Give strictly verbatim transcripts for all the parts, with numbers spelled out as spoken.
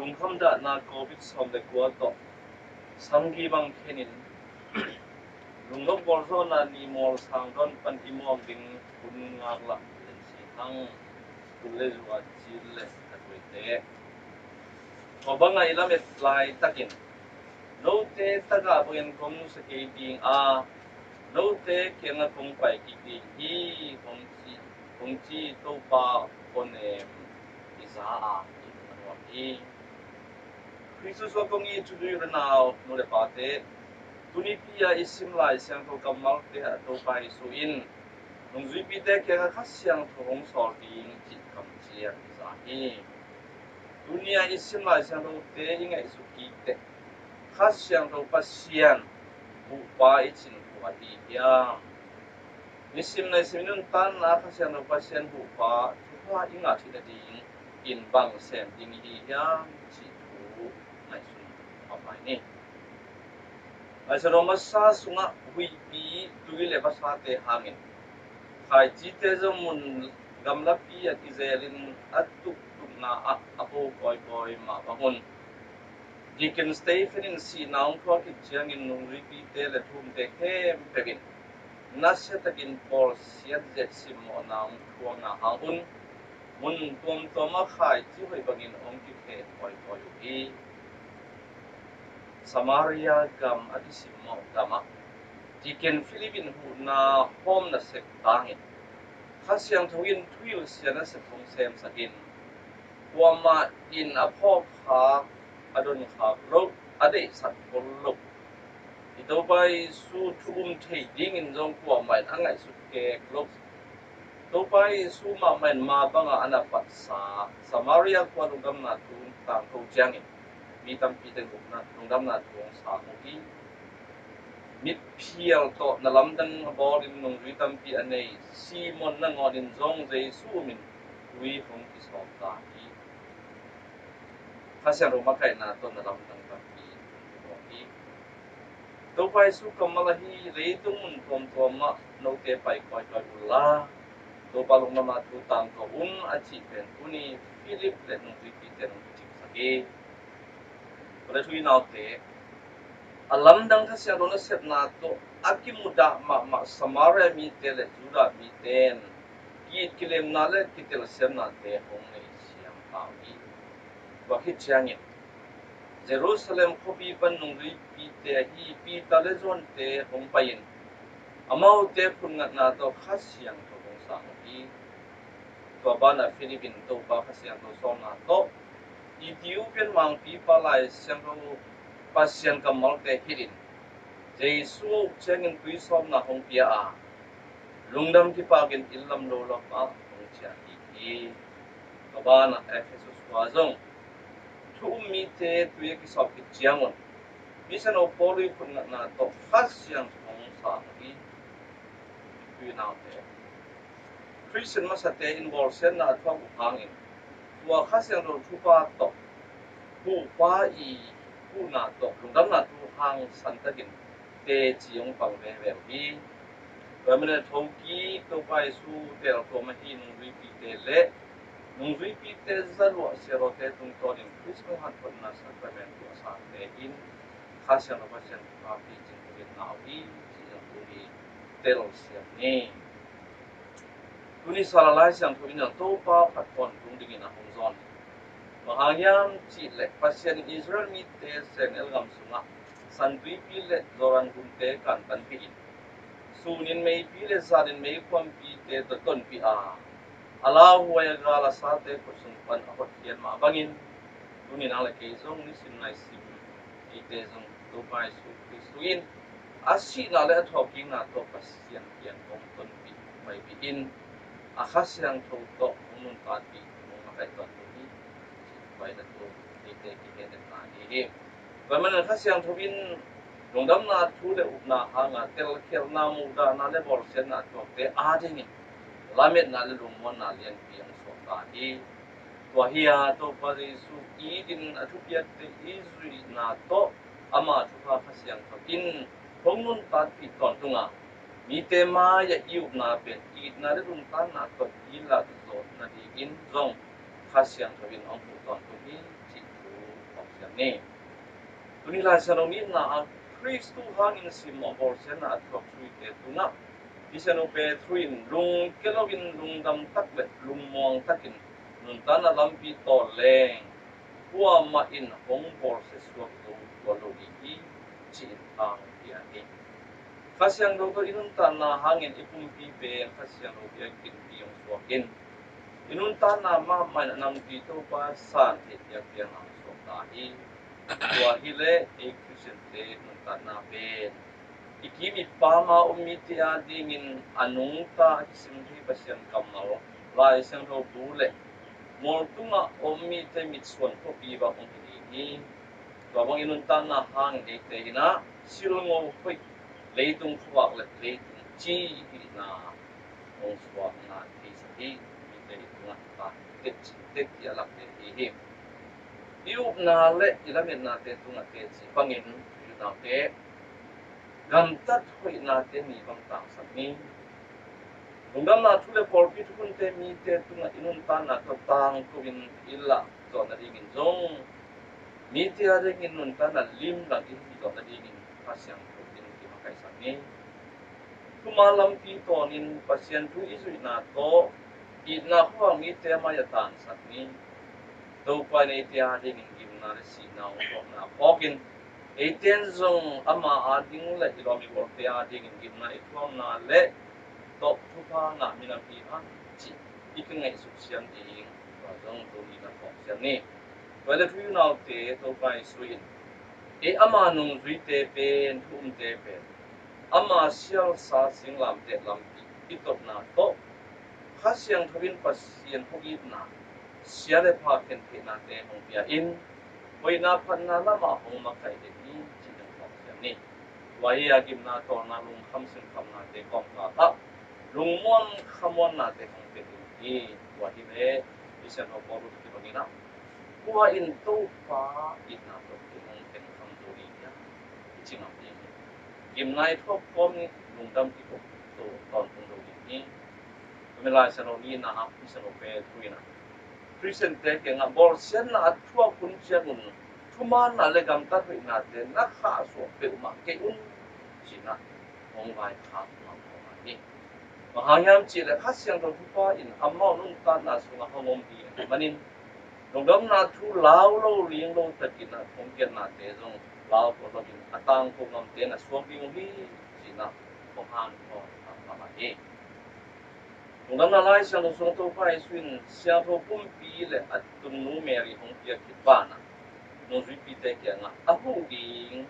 Lungkham dahna Covid sawm le kua tawh samgi bang khenin lungnop gualzawhna ni mual sangdawn pan i muak ding hun ngaklah len si hang. Kul le zua cil le a tuaite, tua bangah i lamet laitakin note tagah bangin kong nusia kei ding a, note kiangah kong pai kik ding hi, hong ci, hong ci Topa awnem i za a i hong nuam hi. Khristu suah kong it thuduh i renau nu le pate, tunipi a i sim Lai Siangtho kammalte ah Topa Jesu in nungzuipite kiangah Kha Siangtho hong sawl ding cih kamciam i za hi. Tuni a i sim Lai Siangthote i ngaihsut kik teh Kha Siangtho Pasian buhpa i cin kua hi hiam? Nisim naisim i nuntakna Kha Siangtho Pasian buhpa thupha i ngah theih nading in bang sem ding i hi hiam cih thu ngaihsun a pai ni. Lai Siangtho masa sungah huihpi, tui le vasate hangin khaicite zong mun gamlapi ah kizelin a tuktukna ah a po kawikawi mah bang un, Deacon Stephen in sihna hong thuak khit ciangin nungzuipite le thu-umte khempeuh in nasia takin bawlsiat zet simmawhna hong thuakna hang un mun tuamtuam ah khaici hoih bangin hong kikheh kawikawi uh hi. Samaria gam a kisimmawh gamah Deacon Philip in huhna hawm nasep tangin Kha Siangtho in thuhilhsia nasep hong semsak in, kuamah in a phawkkhak, a donkhak lo, a deihsak khol lo, i Topa Jesu thu um thei dingin zong kuamah in a ngaihsut kek lo, Topa Jesu mahmah in ma bangah a na patsa Samaria khua lungdamna thu tangko ciangin mi tampi teng lungdamna thu hong sang uh hi. Mitphial tawh na lamdang a bawlin nungzui tampi a nei Simon nangawn in zong Jesu min tui hong kisawm ta hi. Kha Siangtho makaihna tawh na lamdang tampi hong kibawm hi. Topa Jesu kammal ahi leitung mun tuamtuam ah note pai kawikawi unla, Topa lungdamna thu tangko un a cih pen tuni Philip le nungzuipite nong kicingsak hi. Tua le thu i naute, a lamdang Kha Siangtho nasepna tawh a kimudah mahmah Samaria mite le Judah mite in ki-it kilemna le kitelsiamnate hong nei siam pah uh hi. Tua khit ciangin Jerusalem khuapi pan nungzuipite ahi Peter le Johnte hong pai-in amaute phun ngatna tawh Kha Siangtho hong sang uh hi. Tua banah Philip in Topa Kha Siangtho sawlna tawh Ethiopian mangpipa Lai Siangtho Pasian kammalte hilhin Jesu a uk ciangin tuisawpna hong pia a, lungdam kipakin inn lam lo lamah hong ciah kik hi. Tua banah Ephesus khua zong thu um mite tui a kisawp khit ciangun Misiangtho Paul i phun ngatna tawh Kha Siangtho hong sang uh hi. Tui naute, Khristian masate in bawlsiatna a thuak uh hangin tua Kha Siangtho thupha tawh huhpa i huhna tawh lungdamna thu hangsan takin teci hong pang veve uh hi. Tua manin a thokik Topa Jesu teltuam ahi nungzuipite le nungzuipite zaluah siarawte tungtawnin Khristian hanthotna sakrament tuahsate in Kha Siangtho Pasian thupha picing na uh hi, cih zong tuni telsiam ni. Tuni sal a Lai Siangtho in a Topa phat tawntung dingin a hong zawn hi. Bang hang hiam cih leh Pasian in Israel mite Sehnel gam sungah San Tuipi le Jordan gumte kantanpih in, sunin meipi le zanin meikuampite tawh tonpih a, a lauhuai a gal a sate khut sung pan a hotkhiat mah bangin, tuni nang le kei zong nisim naisim eite zong Topa Jesu Khristu in a sihna le a thawhkikna tawh Pasian kiang hong tonpih paipih in, a Kha Siangtho tawh hong nuntakpih, hong makaih tawntung hi. Cih pai na tu eite kihehnepna ahi hi. Tua manin Kha Siangtho in lungdamna thu le upna hanga telkhialhna, muhdahna le bawlsiatna a thuakte adingin lametna le lungmuanna lianpi hong suak ta hi. Tua hi a, Topa Jesu itin a thupiakte i zuihna tawh ama thupha Kha Siangtho in hong nuntakpih tawntung a, mite mai-ah i upna pen itna le lungtanna tawh i lak zawh nadingin zong Kha Siangtho in hong huh tawntung hi, cih thu Tuni Lai Siangtho nihna ah Khristu hangin simmawh bawlsiatna a thuak suite tungah Siangtho Petru in lungke loin lungdam tak le lungmuang takin nuntakna lampi tawl leng kuamah in hong bawlsia suak zo tuan lo ding hi, ci-in thang hi a hi. Kha Siangtho tawh i nuntakna hangin i pumpi pen Kha Siangtho biakinnpi hong suak in i nuntakna mahmah in a nampi Topa san theih biakpiakna hong suak ta hi. Tua hileh ei Khristiante nuntakna pen i kim i pam a om mite adingin a nungta a kisim thei Pasian kammal Lai Siangtho bu le mual tungah om mite mitsuan khuapi bang hong hi ding hi. Tua bang i nuntakna hangin eite in ah silngo hoih, leitung khuavak le leitung ci i hihna hong suakna theisak hi. Mite i tungah tek tek i a lak thei hi. I upna le i lametnate tungah teci bangin i unaute gamtat hoihnate ni bang tangsak ni. Lungdamna thu le pawlpi thukhunte mite tungah i nuntakna tawh tangko in i lah zawh nadingin zong mite adingin nuntakna limlang i hi zawh nadingin Kha Siangtho in kimakaihsak ni. Thuman lampi tawnin Pasian thu i zuihna tawh itna khuavak mite a mai a tangsak ni. Topa in eite adingin gimna le sihna hong thuakna phawkin eite in zong ama ading le i lawm i gualte adingin gimna i thuakna le tawh thupha ngah minam hi hang cih i kingaihsuk siam ding tua zong tuni na phawk siam ni. Tua le thu i unaute Topa Jesu in ei ama nungzuite pen thu umte pen ama sialsa singlamteh lampi i topna tawh Kha Siangtho in Pasian hong itna sia le pha khen theihnate hong pia in hoihna phatna lamah hong makaih den hi cih hong phawk siam ni. Tua hi a gimna tawlna lungkham sinkhamnate kawmkal ah lungmuan khamuannate hong pia ding hi. Tua hi le i Siangtho Paul tawh kibangin ah kua in Topa itna tawh kei hong khenkham zo ding hiam? I ci ngam ding hi. Gimna i thuak kawm i lungdam i kop to tawntung zo ding hi. Tumi Lai Siangtho nihna ah i Siangtho Petru in ah Khristiante kiangah bawlsiatna a thuak hun ciangun thumaanna le gamtat hoihnate na khahsuah peuhmah kei un ci-in ah hong vaikhak mahmah hi. Bang hang hiam cih leh Kha Siangtho thupha in amau nuntakna sungah hong om hi ahih manin lungdamna thu lau lo ling lo takin ah thongkiatnate zong lau pawh loin a tangko ngamte na suak ding uh hi ci-in ah hong hanthawn mahmah hi. Lungdamna Lai Siangtho sungah Topa Jesu in siangtho pumpi le a tunnu Mary hong piak khit banah nungzuipite kiangah a huh ding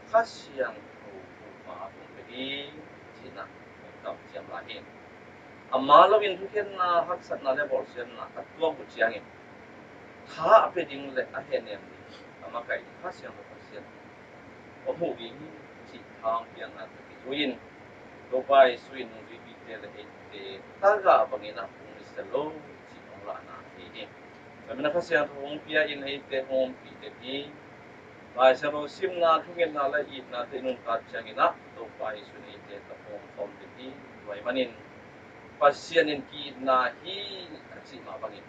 Kha Siangtho Topa hong pia ding ci-in ah hong kamciam lai hi. Ama loin thukhenna, haksatna le bawlsiatna a tuak uh ciangin tha a pia ding le a hehnem ding a makaih ding Kha Siangtho Pasian hong huh ding hi cih thang piakna tawh kizui in Topa Jesu in nungzuipite le eite tagah bangin ah hong ni sia lo cih hong lahna hi hi. Tua manin ah Kha Siangtho hong pia in eite hong ompih den hi. Lai Siangtho simna, thungetna le itna tawh i nuntak ciangin ah Topa Jesu in eite tawh hong om den hi. Tua ahih manin Pasian in ki-itna hi a cih mah bangin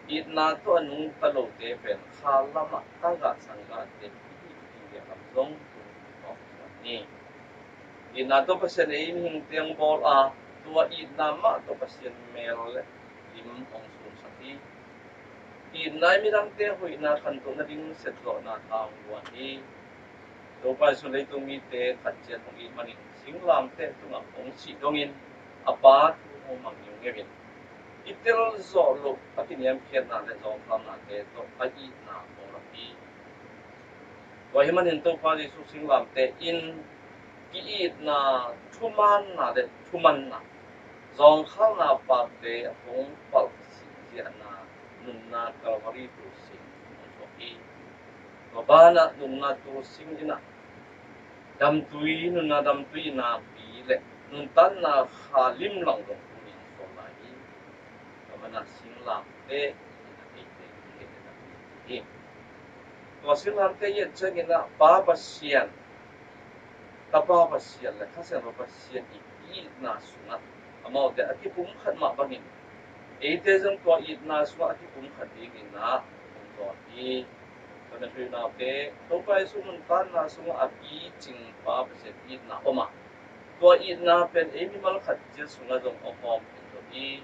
itna tawh a nungta lote pen kha lamah tagah sanggahte i hih ding lam zong tung tawh suak ni. Itna tawh Pasian ei mihingte hong bawl a, tua itna mah tawh Pasian mel le lim hong sunsak hi. Itna in midangte hoihna khantoh nading setzawhna tha hong guan hi. Topa Jesu in leitung mite khat ciat hong it manin singlamteh tungah hong sih dongin a Pa thu hong mang ngiungeu in i tel zawh loh a kiniamkhiatna le zawngkhalnate tawh a itna hong lak hi. Tua ahih manin Topa Jesu singlamteh in ki-itna thumaanna le thumanna zawngkhalna pakte a hong palh sihziahna nunna Calvary tuursing hong thuak hi. Tua banah nunna tuursing in ah damtui, nunna damtui nakpi le nuntakna kha limlang zong tuni hong suak lai hi. Tua manin ah singlamteh in ah eite hi. Tua singlamteh i et ciangin ah Pa Pasian, Tapa Pasian le Kha Siangtho Pasian i itna sungah amaute a kipumkhat mah bangin eite zong tua itna sungah a kipumkhat dingin ah hong zawn hi. Thuhilhnaute, Topa Jesu nuntakna sungah a picing Pa Pasian itna om a, tua itna pen ei mimal khat ciat sungah zong om hawm khin zo hi.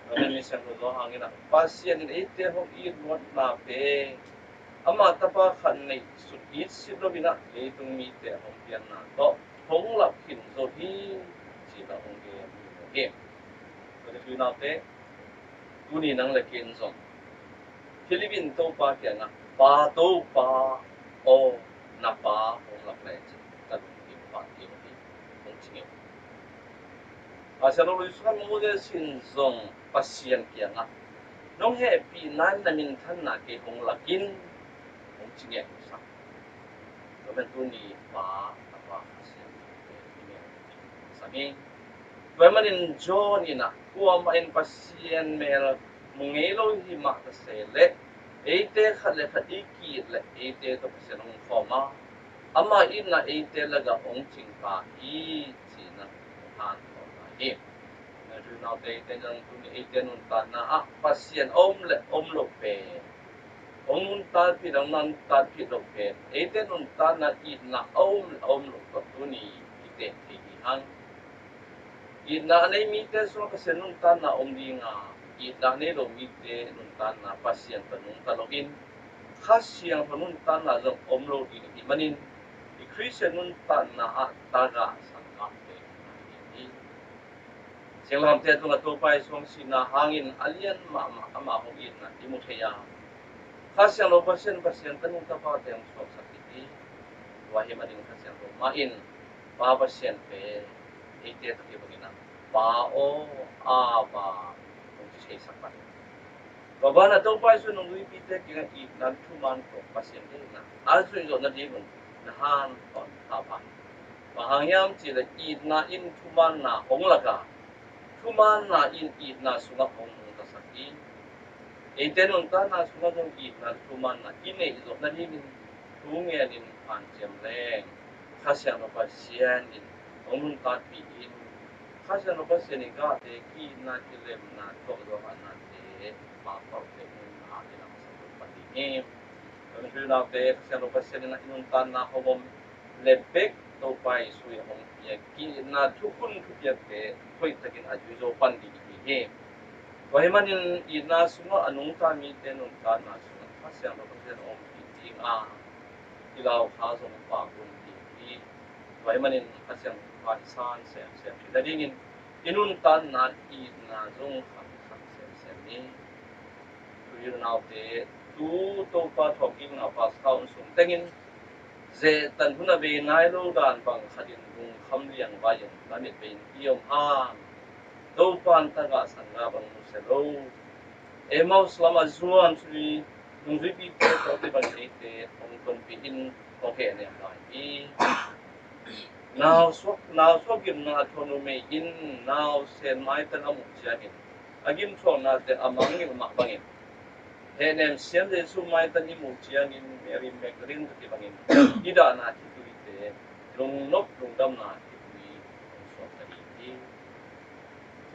Tua pen mi siangtho Johan hangin ah Pasian in eite hong it luatna pen amah Tapa khat neih sut it sit loin ah leitung mite hong pianna tawh hong lak khin zo hi, ci-in ah hong gen hi. Tua pen thuhilhnaute, tuni nang le kei in zong Philip in Topa kiangah, Pa, Topa aw, na Pa hong lak leh cin ka lungkim pah ding hi, hong ci ngei. A, Siangtho Lui sungah Moses in zong Pasian kiangah, nong hehpihna in na minthanna kei hong lak in, hong ci ngei, hong sak. Tua pen tuni Pa, Tapa, Pasian pen i mel sak hi. Tua ahih manin John in ah, kuamah in Pasian mel mu ngei lo hi mah ta se leh, eite khat le khat i ki-it leh eite tawh Pasian hong khawm a, ama itna eite lakah hong cing ta hi, ci-in ah hong hanthawn ta hi. Thuhilhnaute, eite in zong tuni eite nuntakna ah Pasian a om le a om loh pen, hong nuntakpih, hong nuntakpih loh pen, eite nuntakna itna a om le a om loh tawh tuni i teh thei ding hang. Itna a nei mite sungah Pasian nuntakna om ding a, itna a nei lo mite nuntakna Pasian tawh nungta loin, Kha Siangtho nuntakna zong om lo ding ahih manin, i Khristian nuntakna ah tagah sanggamte hi. Singlamteh tungah Topa Jesu hong sihna hangin a lian mahmah ama hong itna i mu thei a, Kha Siangtho Pasian, Pasian tanu Tapa te hong suaksak hi. Tua ahih manin Kha Siangtho mah in Pa Pasian pen eite tawh kibangin ah, Pa aw, Abba, hong ci theisak pah hi. Tua banah Topa Jesu in nungzuipite kiangah itna thuman tawh Pasian deihna a zuih zawh nadingun na hanthawn ta pah hi. Bang hang hiam cih leh itna in thumaanna hong lak a, thumaanna in itna sungah hong nungtasak hi. Eite nuntakna sungah zong itna thumaanna i neih zawh nadingin thu ngenin hanciam leng, Kha Siangtho Pasian in hong nuntakpih in, Kha Siangtho Pasian in gahte ki-itna, kilemna, thuakzawhna te, pakpauhte nunna a kilamsak pan ding hi. Tua pen thuhilhnaute, Kha Siangtho Pasian in i nuntakna hong om le bek Topa Jesu in hong piak ki-itna thukhun thupiakte hoihtakin a zui zo pan ding i hi hi. Tua ahih manin itna sungah a nungta mite nuntakna sungah Kha Siangtho Pasian a ompih ding a, i lau kha zong pah hun ding hi. Tua ahih manin Kha Siangtho Pasian san semsem theih nadingin i nuntakna itna zong khangkhang semsem ni. Thuhilhnaute, tu Topa thawhkikna Paskha hun sung tengin zehtan hun a bei nai lo dan bang khatin lungkham liangvai-in na mit bei-in i om hang, Topa in tagah sangga bang nusia lo, Emmaus lamah zuan sui nungzuipite tawh kibang eite hong tonpih in hong hehnem lai hi. Nau suak, nau suak gimna a thuak numei in nausen maitan a muh ciangin a gimthuaknate a mangngilh mah bangin, hehnem siam Jesu maitan i muh ciangin Mary Magdalene tawh kibangin i dahna khituite lungnop lungdamna khitui hong suak ta ding hi.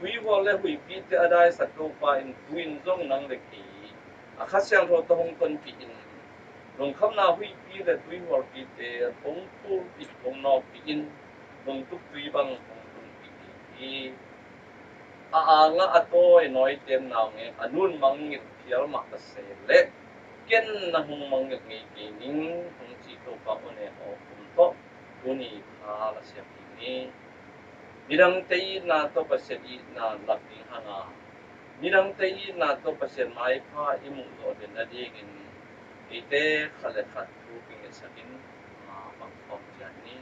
Tuihual le huihpite a daisak Topa in tu-in zong nang le kei a Kha Siangtho tawh hong tonpih in, lungkhamna huihpi le tuihualpite hong pulpih, hong nawkpih in, lungtup tui bang hong tunpih ding hi. A angah a tawi nawi tem naungek a nun mangngilh phial mah ta se leh, ken na hong mangngilh ngei kei ning, hong ci Topa aw ne aw kum tawh tuni kha lasiam ding ni. Midangte itna tawh Pasian itna lak ding hang a, midangte itna tawh Pasian maipha i muh zawh den nadingin eite khat le khat thu kingetsakin, a, pang khawm ciat ni.